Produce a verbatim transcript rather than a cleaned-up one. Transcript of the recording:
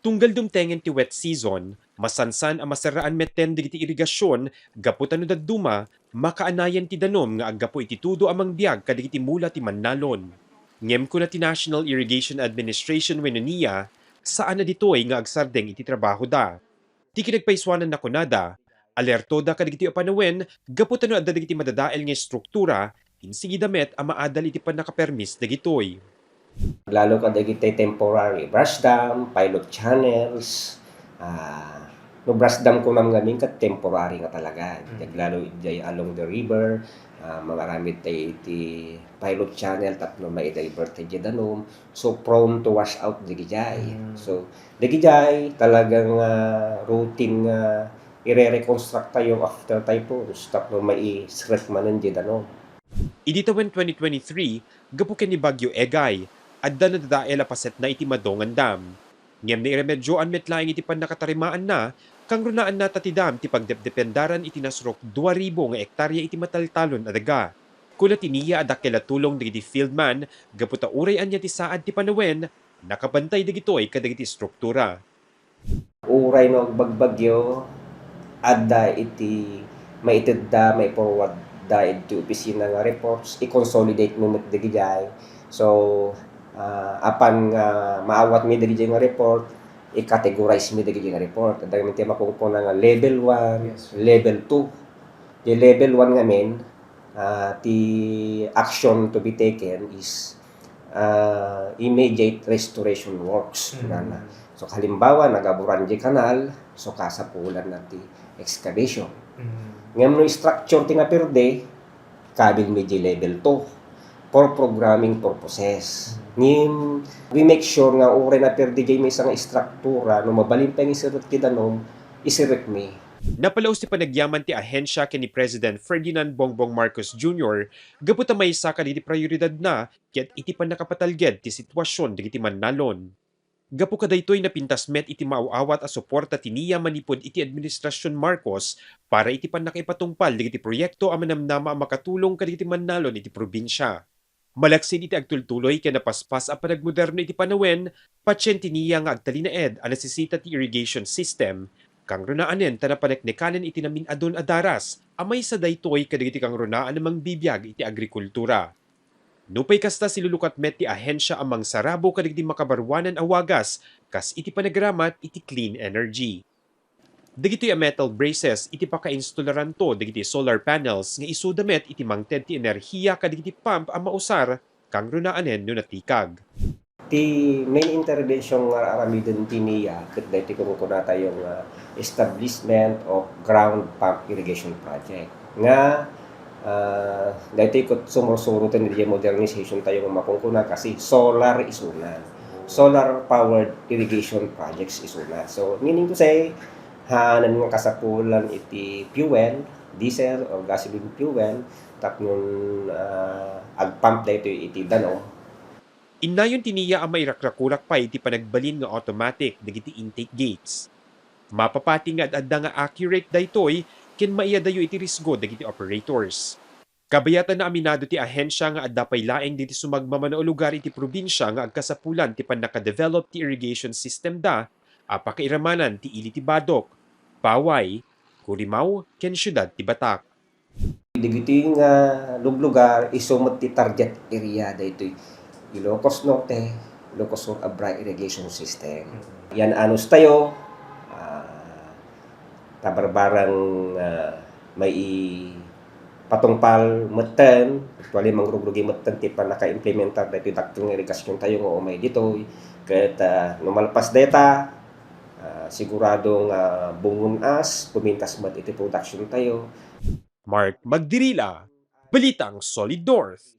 Tunggal dumtengen ti wet season, masansan a maserraan metten dagiti irigasion gapu ta no dadduma, makaanayen ti danum nga aggapu iti tudo a mangbiag kadagiti mula ti mannalon. Ngem kuna ti National Irrigation Administration wenno NIA, saan a ditoy nga agsardeng iti trabahoda. Ti kinagpaisuanan nakunada, alertoda kadagiti panawen gapu ta no adda dagiti madadael nga istruktura, insigida met a maadal iti pannakapermis dagitoy. Lalo kadagiti temporary brush dam, pilot channels, ah, no brush dam kunam ngamin ket temporary nga talaga. Mm. Lalo idiay along the river, ah, mangaramid tayo iti pilot channel tapno mai-divert tayo danum. So, prone to wash out dagijay. Mm. So, dagijay talagang, ah, routine nga ire-reconstruct tayo after typhoons tapno maisrek manen di danum. Idi tawen twenty twenty-three, gapu ken ni Bagyo Egay, adda nadadael a pasetna iti Madongan Dam. Ngem nairemedioan met laeng iti pannakatarimaanna, kangrunaanna ta ti dam ti pagdepdependaran iti nasurok dua ribu nga ektarya iti mataltalon a daga. Kuna ti NIA a dakkel a tulong dagiti fieldman gapu ta uray ania ti saad ti panawen, nakabantay dagitoy kadagiti struktura. Uray no agbagbagyo, adda iti maitedda, maiforwardda iti opisina nga reports, i-consolidate mo met dagijay. So, ah, apan nga maawatmi dagijay nga report, i-categorize mi dagijay nga report. Adda ngamin ti makunkuna nga level one, yes, level two. Di level one ngamin, ah, ti action to be taken is, ah, immediate restoration works, mm, kunana. So, halimbawa, nagaburan di kanal, so, kasapulan na ti excavation. Mm. Ngem no structure ti naperde, kabil mi di level two for programming purposes. Mm. Ngem, we make sure nga uray naperde di maysa nga istruktura, no mabalin pay nga isirrek ti danum, isirrek mi. Napalaus ti panagyaman ti ahensya ken ni President Ferdinand Bongbong Marcos Junior gapu ta maysa kadagiti prioridadna ket iti pannakapatalged ti sitwasion dagiti mannalon. Gapu kadaytoy, napintas met iti maaw-awat a suporta ti NIA manipud iti Administrasion Marcos para iti pannakaipatungpal dagiti proyekto a manamnama a makatulong kadagiti mannalon iti probinsia. Malaksid iti agtultuloy ken napaspas a panagmoderno iti panawen, patien ti NIA nga agtalinaed a nasisita ti irrigation system, kangrunaanen ta napaneknekanen iti namin-adun a daras a maysa daytoy kadagiti kangrunaan a mangbibiag iti agrikultura. Nupay kasta, silulukat met ti ahensya a mangsarabo kadagiti makabaruanan a wagas kas iti panagaramat iti clean energy. Dagitoy a metal braces iti pakainstolaranto dagiti solar panels nga isuda met iti mangted ti enerhiya kadagiti pump a mausar, kangrunaanen no natikag. Ti main intervention nga aramiden ti NIA ket daytoy kunkunatayo nga establishment of ground pump irrigation project nga, ah, daytoy ket sumursuro ti modernization tayo nga makunkuna kasi solar isuna. Solar powered irrigation projects isuna. So, meaning to say, haanen nga kasapulan iti fuel, diesel or gasoline fuel, tapno, ah, agpump daytoy iti danum. Innayon ti NIA a mairakrakurak pay ti panagbalin nga automatic dagiti intake gates. Mapapati nga ad-adda nga accurate daytoy ken maiyadayo iti risgo dagiti operators. Kabayatan, naaminado ti ahensya nga adda pay laeng dagiti sumagmamano a lugar iti probinsia nga agkasapulan ti pannakadevelop ti irrigation system da a pakairamanan ti ili ti Badoc, Paway, Curimaw, ken Siudad ti Batak. Dagiti nga luglugar, isu met ti target area daytoy Ilocos Norte, Ilocos Sur Abra Irrigation System. Yan anus tayo, ah, ta barbareng, ah, maipatungpal metten, actually, mangrugrugi metten ti pannakaimplementar daytoy dakkel nga irigasion tayo nga umay ditoy. Ket, ah, no malpas dayta, ah, sigurado nga bungon-as, pumintas met iti production tayo. Mark Magdirila, Balitang Solid North.